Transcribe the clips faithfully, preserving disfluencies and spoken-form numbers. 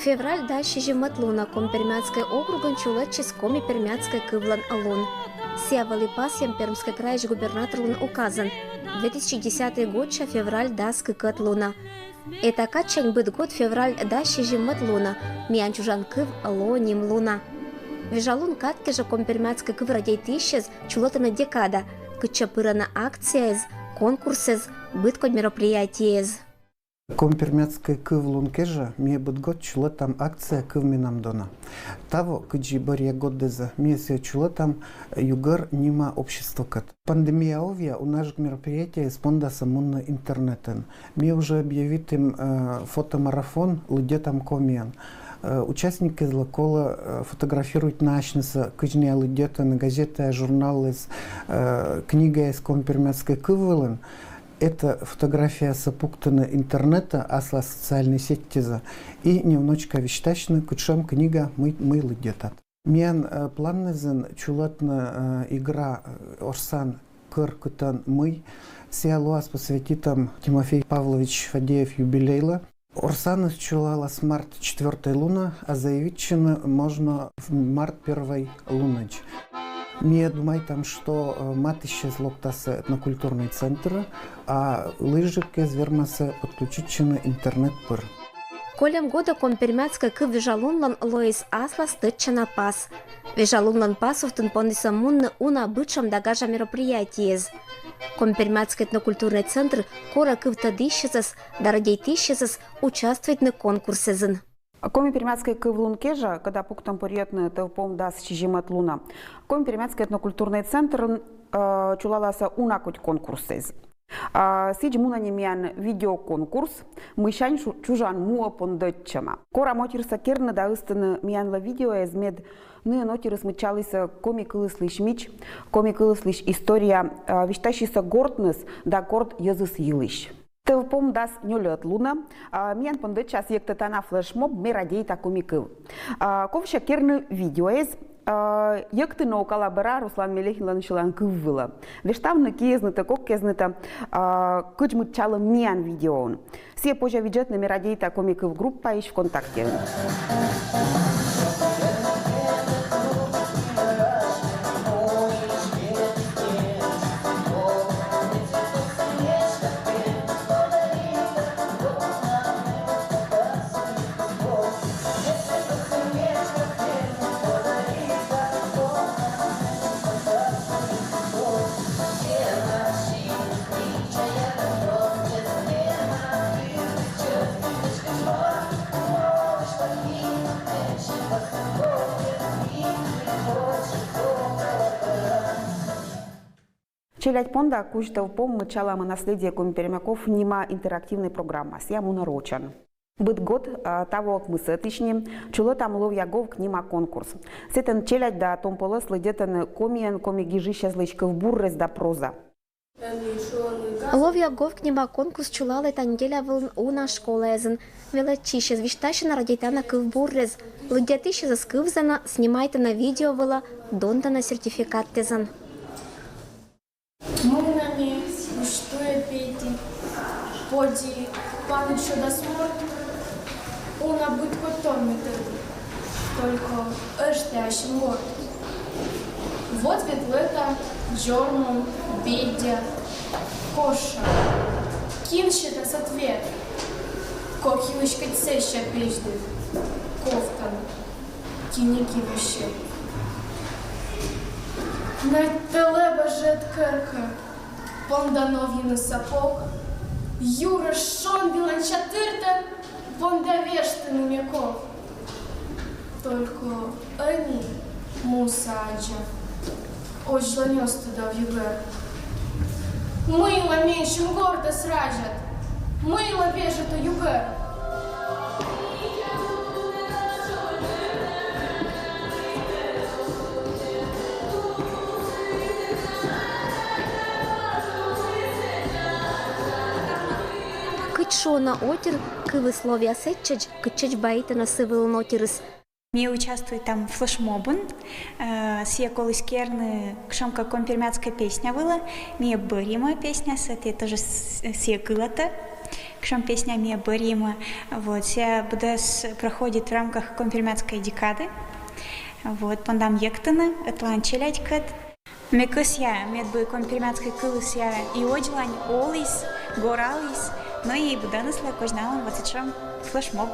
Февраль дас сизиммӧд лунӧ Коми-Пермяцкӧй округын чулӧдчис коми-пермяцкӧй кывлӧн лун. Сійӧ вӧлі пасйӧм Пермскӧй крайысь губернаторлӧн указӧн, две тысячи десятӧй годса февраль дас кыкӧд лунӧ. Этакадсянь быд год февраль дас сизиммӧд лунӧ миян чужан кыв лоӧ ним лунӧ. Вежалун кад кежӧ коми-пермяцкӧй кыв радейтысьяс чулӧтӧны декада, кытчӧ пырӧны акцияяс, конкурсъяс, быдкодь мероприятиеяс. Коми-пермяцкӧй кыв лун кежӧ ми быд год чулӧтам акция «Кыв менам дона». Таво, кыдзи бӧръя годдеза, ми сійӧс чулӧтам «Югӧр» нима обществокӧд. Пандемия овъя унаджык мероприятиеяс пондасӧ мунны интернетӧн. Ми уже объявитім, э, фотомарафон «Лыддьӧтам комиӧн». Э, участникъяслы колӧ, э, фотографируйтны асьнысӧ, кыдзи найӧ лыддьӧдӧны газетаяс, журналъяс, э, книгаяс коми-пермяцкӧй кыв вылын. Эта фотографиясӧ пуктыны интернетӧ, аслас социальнӧй сеттьӧ, и немножко висьтасьны, кутшӧм книга, мый, мый лыддьӧтад. Миян, э, планнас зын чулӧтны, э, игра, э, «Орсан кӧр кытӧн мый». Сійӧ лоас посвятитӧм Тимофей Павлович Фадеев юбилейлы. Орсаныс чулалас март четвёртӧй лунӧ, а заявитчыны можно в март первой лунӧдз. Ми думайтам, что, э, матыстчис локтасны этнокультурнӧй центрӧ, а лыжикъяс вермасны подключитчыны интернет пыр. Кольӧм годӧ коми-пермяцкӧй кыв вежалунлӧн лоис аслас тӧдчана пас. Вежалунлӧн пасовтын пондісны мунны уна быдшӧм да гажа мероприятиеяс. Коми-пермяцкӧй этнокультурнӧй центр корӧ кыв тӧдысьясӧс да радейтысьясӧс участвуйтны конкурсъясын. Коми-пермяцкӧй кыв лун кежӧ, кӧда пуктам поръётны тӧвпом дас сизимӧд лунӧ, коми-пермяцкӧй этнокультурнӧй центрын, э, чулаласны уна кодь конкурсъяс. А, сідз, мунӧ нин миян видеоконкурс, мыйсянь шу-, чужан муӧ пондӧдчӧма. Корам отирсӧ керны да ыстыны миянлы видеояс, мед нин отирыс мыччалісны коми кылыслысь мич, коми кылыслысь история, а, висьтасисны гортныс да горт йӧзыс йылысь. Тӧвпом дас нёльӧд лунӧ, а, миян пондӧдчас йӧктӧтана флешмоб «Ме радейта коми кыв». А, ковсьӧ керны видеояс, а, йӧктыны окота бара Руслан Мелехинлӧн сьылан кыв вылӧ. Вештавны киӧзнытӧ, кокӧзнытӧ, а, кыдз мыччалӧ миян видеоын. Сійӧс позьӧ видзӧдны «Ме радейта коми кыв» группаысь ВКонтактеын. Челядь понда кузь тӧвпом мыччалам «Наследие коми-пермяков» нима интерактивнӧй программа, сійӧ мунӧ рочӧн. Быд год, а, таво ӧкмысӧдысь нин, чулӧтам «Ловъя говк» нима конкурс. Сэтӧн челядь да том полӧс лыддьӧдӧны комиӧн коми гижысьяслысь кывбуръяс да проза. «Ловъя говк» нима конкурс чулалӧ та неделя вылын уна школаясын. Велӧдчысьяс висьтасьӧны, радейтӧны кывбуръяс. Лыддьӧдысьясыс кывзӧны, снимайтӧны видео вылӧ, донтӧны сертификатъясӧн. Мый нӧ ме, уж туйӧ петі, поди, паныд шӧдас морт, уна быд кодь томмитӧ, только эштӧ асьным горт. Вот ветлӧта дзормув, беддя, кошша. Кин сетас ответ? Кок йылысь кӧть сэсся пезьдыд, ковтан. Кинь и кивысь. Надь тӧлӧба жӧ ӧд кӧркӧ, понда новйыны сапог, юрӧ шонді лӧнь чатыртӧ, понда вештыны ме ков. Только ӧні муса аддза. Озьлань оз тыдав, югӧр. Мыйла менсьым гортӧс разяд? Мыйла вежитӧ, югӧр? Кыдз шуӧны, отир кывйыс ловъя сэтчӧдз, кытчӧдз баитӧны сы вылын отирыс. Ми участвуйтам флешмобын. Э, сійӧ коліс керны кутшӧмкӧ коми-пермяцкӧй песня вылӧ. Ми бӧрйим песнясӧ, тэ тоже с-, сійӧ кылӧтӧ. Кышом песня ми бӧрйим, вот, сійӧ быдӧс проходит в рамках коми-пермяцкой декады. Вот, пондам йӧктыны ӧтлаын челядькӧд. Ме кӧсъя, медбы коми-пермяцкӧй кывйыс и водзлань оліс, гораліс, но и быдӧныслы козьналам вот сэтшӧм флешмоб.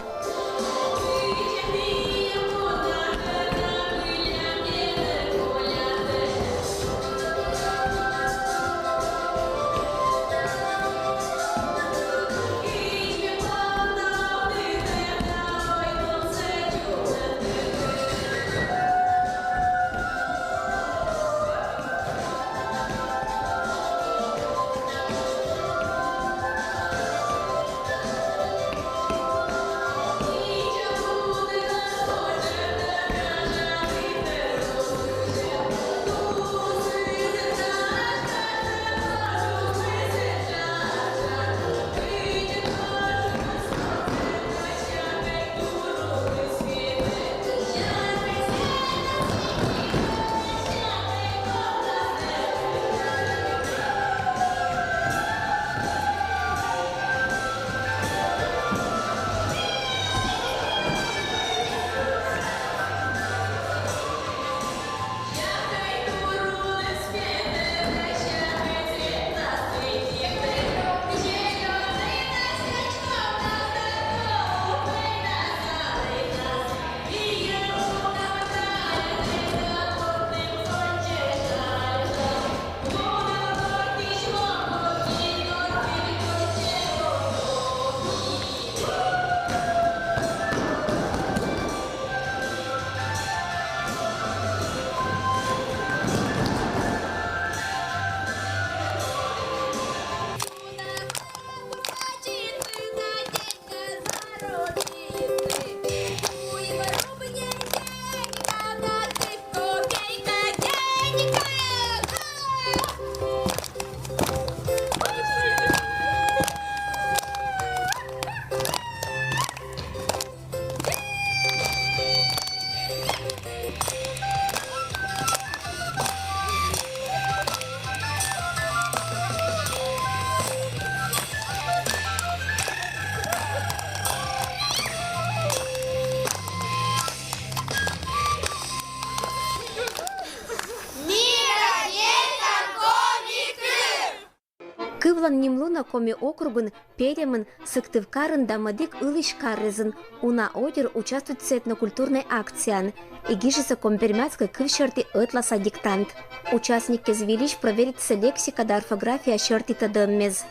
Кывлӧн нимлунӧ Коми округын, Перемын, Сыктывкарын да мӧдик Ылысь карӧсын уна ойдыр участвуйтісны этнокультурнӧй акцияын и гижисны коми-пермяцкӧй кыв серти ӧтлааса диктант. Участниккез вильысь проверитісны лексика да орфография серти тӧдӧммес.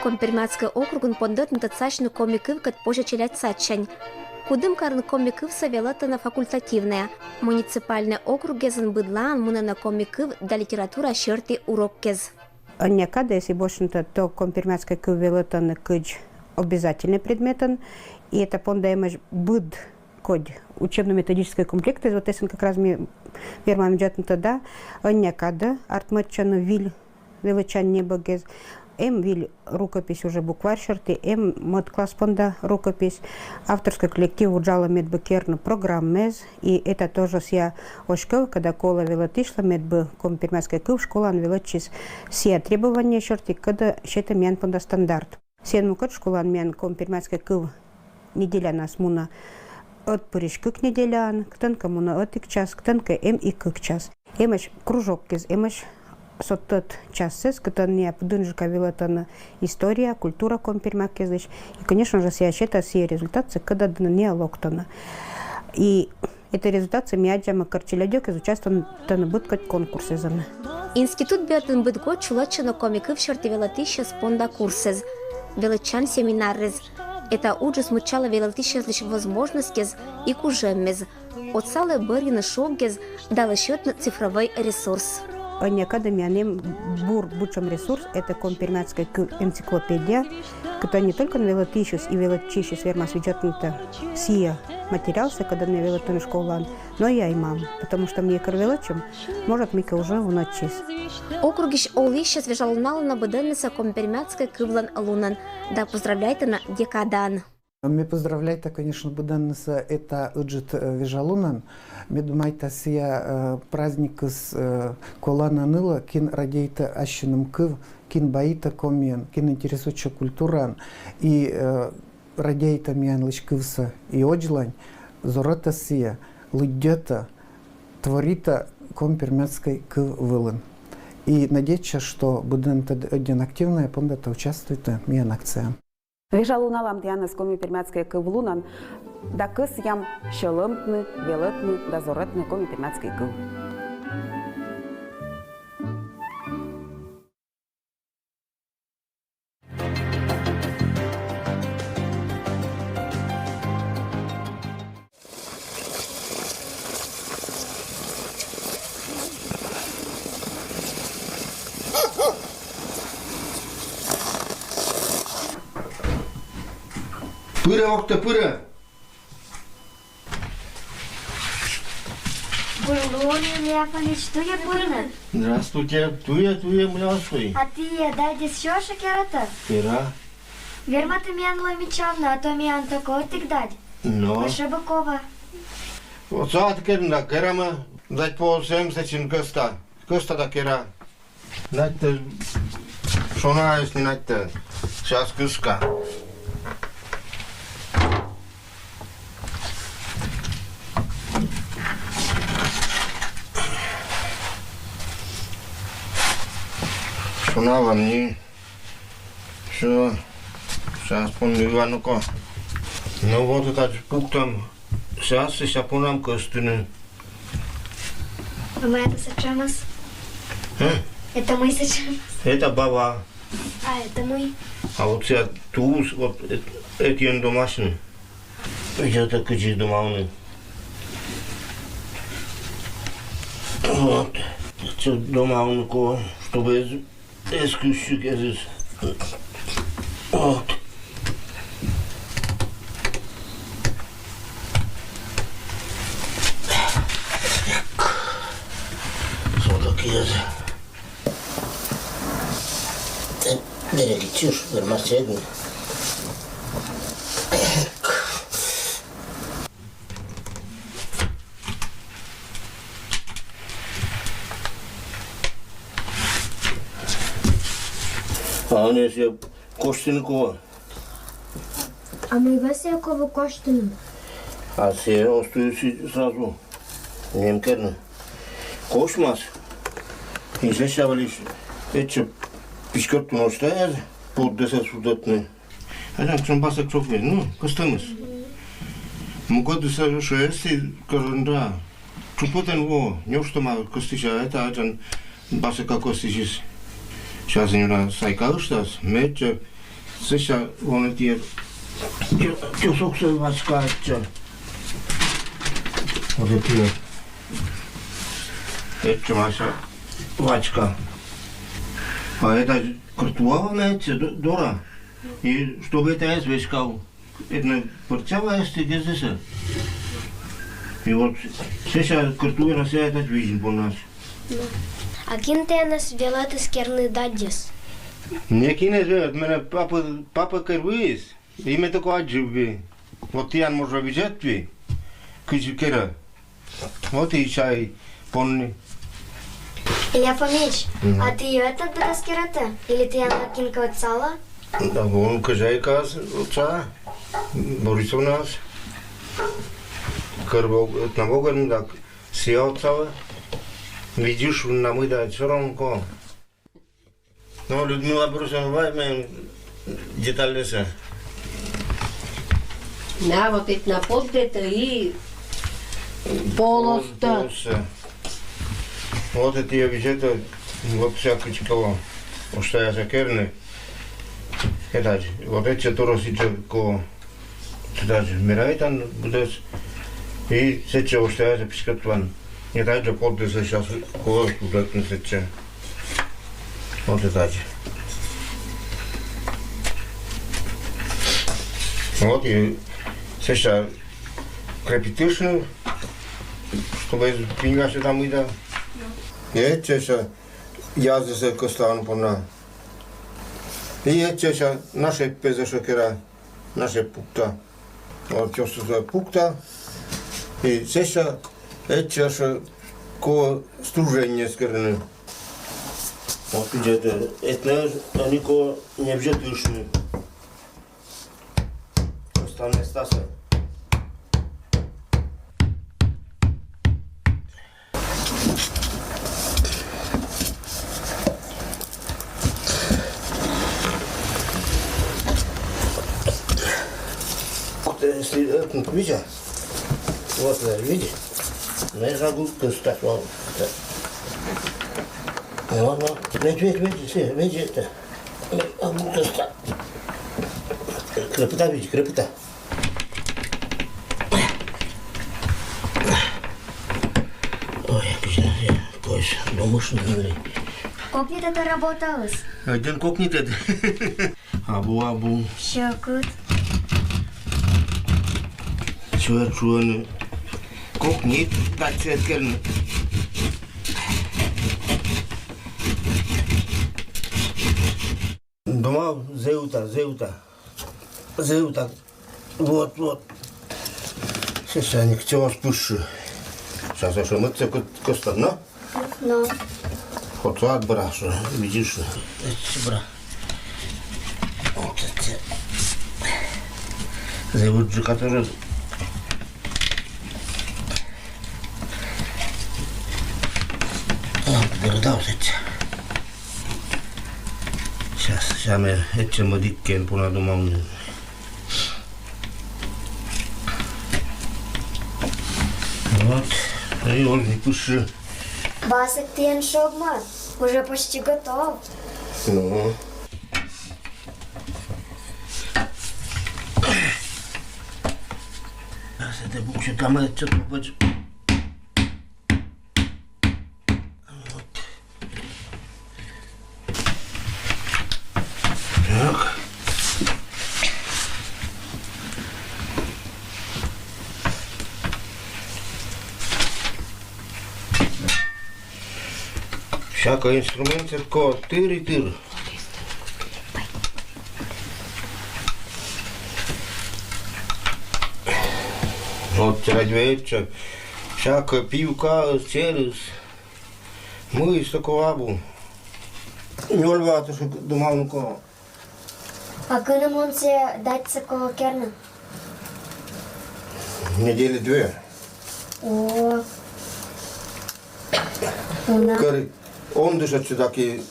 Коми-пермяцкӧй округын пондӧтнытӧд сасьны коми кывкӧд позьӧ челядь садсянь. Кудымкарын коми кывсӧ велӧдтӧны факультативнӧя. Муниципальнӧй округъясын быдлаын мунӧны коми кыв да литература серти уроккез. Ӧнія кадӧ, если босьтны, то коми-пермяцкӧй кыв велӧдтӧны кыдз обязательнӧй предметӧн, и это понда эмӧсь быд кодь учебно-методическӧй комплектыс, вот эсійӧн как раз ми вермам видзӧдны, да, ӧнія кадӧ артмӧдчӧны виль велӧдчан небӧгъяс, эм виль рукопись уже букварь серти, эм мӧд класс понда рукопись, авторскӧй коллектив уджалӧ, медбы керны программаыс, и это тоже сійӧ оз ков, когда колӧ велӧдысьлы, медбы коми-пермяцкӧй кыв школаын велӧдчис сійӧ требование серти, кодӧс сетӧ миян понда стандарт. Сійӧн мукӧд школаын миян коми-пермяцкӧй кыв неделянас мунӧ ӧтпырысь кык неделяын, кытӧнкӧ мунӧ ӧтик час, кытӧнкӧ эм и кык час. Эмӧсь кружоккез, эмӧсь со тӧд чассӧ, кытӧн найӧ пыдынджыка велӧдтӧны история, культура коми-пермяцкӧйӧс. И, конечно же, сійӧ сетӧ сійӧ результатсӧ, кодӧн найӧ локтӧны. И это результатсӧ ми аддзам, кор челядьӧс участвуйтӧны быд кодь конкурсъясын. Институт бердын быд год чулӧдчӧны коми кыв серти велӧдысьяс понда курсъяс, велӧдчан семинаръяс. Это уджыс мыччалӧ велӧдысьяслысь возможностьяс и кужӧмъяс. Отсалӧ бӧрйыны шогъяс да лӧсьӧдны цифрӧвӧй ресурс. Ӧнія кадӧ миян эм бур быдсяма ресурс, это коми-пермяцкӧй кыв энциклопедия, кытӧн не только велӧдысьяс и велӧдчысьяс вермас видзӧдны сійӧ материалсӧ, кодӧс найӧ велӧдтӧны школаын, но и аймам, потому что ми кор велӧдчам, может, мыйкӧ уже вунӧдчис. Округысь олысьяс вежалуналӧны быдӧннысӧ коми-пермяцкӧй кывлӧн лунӧн да поздравляйтӧны декадаӧн. Ме поздравляйта, конечно, быдӧнныссӧ эта ыджыт, э, вежалунӧн. Ме думайта, сійӧ, э, праздникыс, э, колана нылӧ, кин радейта ассьыным кыв, кин баита комиӧн, кин интересуйтчӧ культураӧн и, э, радейта миянлысь кывсӧ и водзлань, зорӧта сійӧ, лыддьӧта, творита коми-пермяцкӧй кыв вылын. И надейтча, что быдӧнтӧ ӧдйӧ активнӧя пондӧта, участвуйта миян акцияын. Вежа луналам тіянӧс коми-пермяцкӧй кыв лунӧн да кӧсъям сьӧлӧмтны, велӧтны да зорӧтны коми-пермяцкӧй кыв. Пырӧ, Окта, пырӧ. Бур лун, Илья Фомич, туйӧ пырны. Здравствуйте. Туйӧ, туйӧ, мыйла туй. А тіян дадьыс сё эськӧ керӧ-ӧ? Кера. Верманныд миянлы мичавны, а то миян только одтіг дадь. Но. Ӧшӧ бы кова. Вот сад керны да керамӧ, дадь пол сэм сэтчин кӧста. Кӧста да кера. Надьтӧ, шонаыс не надьтӧ. Сейчас кыска. Шона вӧлі. Всё. Сейчас пон Ивануко. Ну вот, это пуктам. Сейчас, сейчас понам кӧстыны. А мый это сэтшӧмыс? Э? Это мый сэтшӧмыс? Это бава. А это мый? А вот сія тус, вот эт-, этійӧн домашнӧй. Где-то кыдзи домавны. Вот. Всё домавны ко, чтобы эз-, эз кыссьы, эз, эз. Вот. Всё-таки эз. Деревья чушь, вермас седны. А он если костинку. А мый вӧсна ковӧ косьтыны? А сія оз туй сразу. Нем керны. Косьмас. И сэсся вӧлі эчӧ писькӧдтыны оз тайӧ, поддӧсӧ судӧтны. Ӧні сэтшӧм басӧк шог вӧлі, ну, кӧстӧмыс. Мукӧдыс шуӧ, эсті кӧрӧн да. Чупӧтӧн во, нёштӧма кӧстыся, это ачан басӧка кӧстысис. Сейчас не на сайка ыштас, мечча, сэсся вон эти тё-, тёсоксӧ вачка ача. Вот эти. Этчӧ вачка. А это кыртуа вон эти, д-, дора. И чтобы это эз веськав. Эднӧ пӧрчча вайӧсті гезісӧ. И вот сэсся кӧрт уна сэсся видзны понас. А кин тіянӧс велӧтіс керны даддьӧс? Некин эз велӧт, менӧ папӧ, папӧ кӧр вылас, и ме только аддзыв. Вот тіян, может, видзӧдті, кыдзи керӧ. Вот и чай понны. Илья Фомич, а ті ӧтнад быдас керӧтӧ? Или тіян кинкӧ отсалӧ? Да вон хозяйка отса, Борисовнас. Кӧр во-, ӧтнад во керны да, сія отсалӧ. Видишь, на мый да, всё равно. Но Людмила Борисовна, вай мен детальнӧйсӧ. На, вот эта на поддетӧ и полостӧ. Полостӧ. Вот эта я вижу, это вот всякое чего. Уж я закерны. Это вот эти тоже сидят ко. Тадз мерайтан быдӧс. И сэтчӧ оштаясӧ писькӧдлан. И тадз жӧ поддӧсӧ сейчас колӧ удатны сэтчӧ. Вот и тадз. Вот и сэсся крепитыштны, чтобы пиньгасьӧ да мый да. И этчӧ сэсся язысӧ кӧсталан понна. И этчӧ сэсся на шеп пӧ зэв шӧкера. На шеп пукта. Вот чёсыса пукта. И сэсся эчча ко стружение скерны. Вот где-то это они ко не взять вышли. Остальные стаса. Видишь? Вот, э, видишь? Ну, я забыл, кто стать, ладно. Вот, вот. Видишь, видишь, видишь, видишь это? Забыл, кто стать. Крепота, видишь, крепота. Ой, я пояс, думаешь, не. Кокнет это работалось? Один кокнет это. Абу, абу. Щекот. Чуя, чуя. Кокнет, так цеткерн. Дома зеута, зеута. Зеута. Вот, вот. Сейчас они к чего спущу. Сейчас я что, мы костан, но? Но. Вот так бра, что, видишь, что. Это бра. Вот это. Зовут же, который. Вот, борода вот эти. Сейчас, сейчас мы этим диккен понадумал. Вот. И он не пушу. Басик тен шогма. Уже почти готов. Ну. Сейчас это буксу там это что-то. Вот. Так. Всякий інструмент це тако тир і тир. От радвеча, всяка півка через. Ми з такого абу. Ньоль ватушек дома, ну кого. А кыным он се дать сякого керны? Недели две. О. Кыр он дышат сюда ки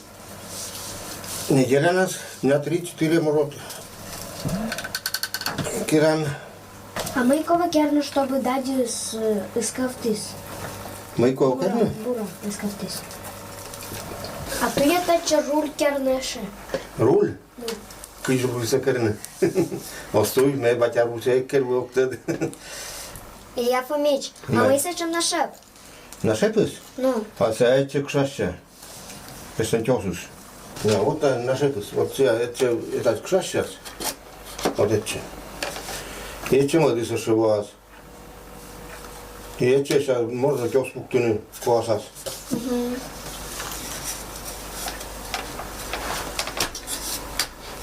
неделя нас, дня три-четыре, может. Керан. А мый кого керны, чтобы дать из, из кафтыс. Мый кого керны? Бура, из кафтыс. А то я татча руль кернэше. Руль? Кыдз рульсэ керны. Остой, ме батя рульсэ керны октед. Илья Фомич, а мый сэтшем нашеп? Нашепыс? Ну. А сэ этче кшассэ. Эсэн тёсыс. Да, вот, э, нашепыс. Вот сэ этче, это кшассэ. Вот этче. Этче модыс ошевоас. И этче ща можно тёс пуктыны классас. Мгм.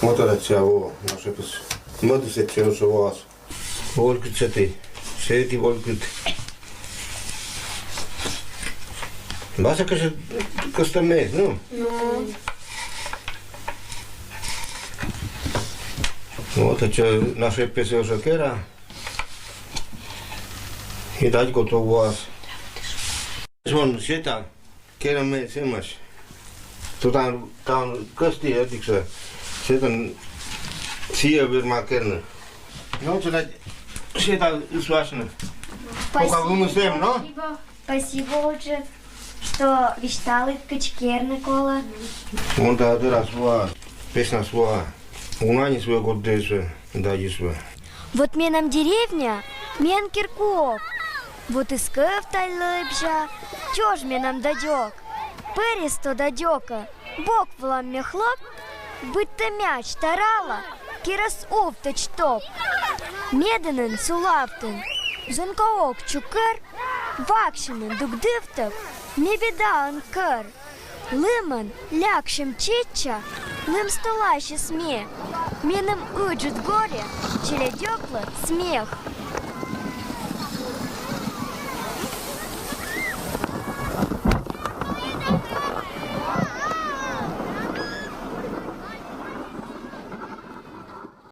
Вот это всё, во, наши пыс. Модыс этче ошевоас. Волкыт сети. Сети волкыт. Баса кыше костомез, ну? Ну. Вот, а чё, наши песы уже кера? И дать готовоас. Вон сета, кераме семаш. Тутан, тан кости этикса. Сетан сия верма керны. Ну, туда сета исвашны. Пока вымысем, но? Спасибо. Спасибо, Оджи, что вишталыт кыдз керны колэ. Вон та дыра сва, песня сва. Уна ни свой год дэ сва, да дэ сва. Вот менам деревня, мен керкуок. Вот ыс кӧвталь лэбзя, чож менам дадёк. Пӧрис то дадёкӧ, бок вылам ме хлоп, быттьӧ мяч тарала, керӧс увтӧдз топ. Медэнын сулавтын, зонкаок чукӧр, ваксинын дугдывтӧг, ме бедаын кӧр. Лымын ляксьӧм чечча лымстуласис ме. Меным ыджыд горе челядьӧклы смех.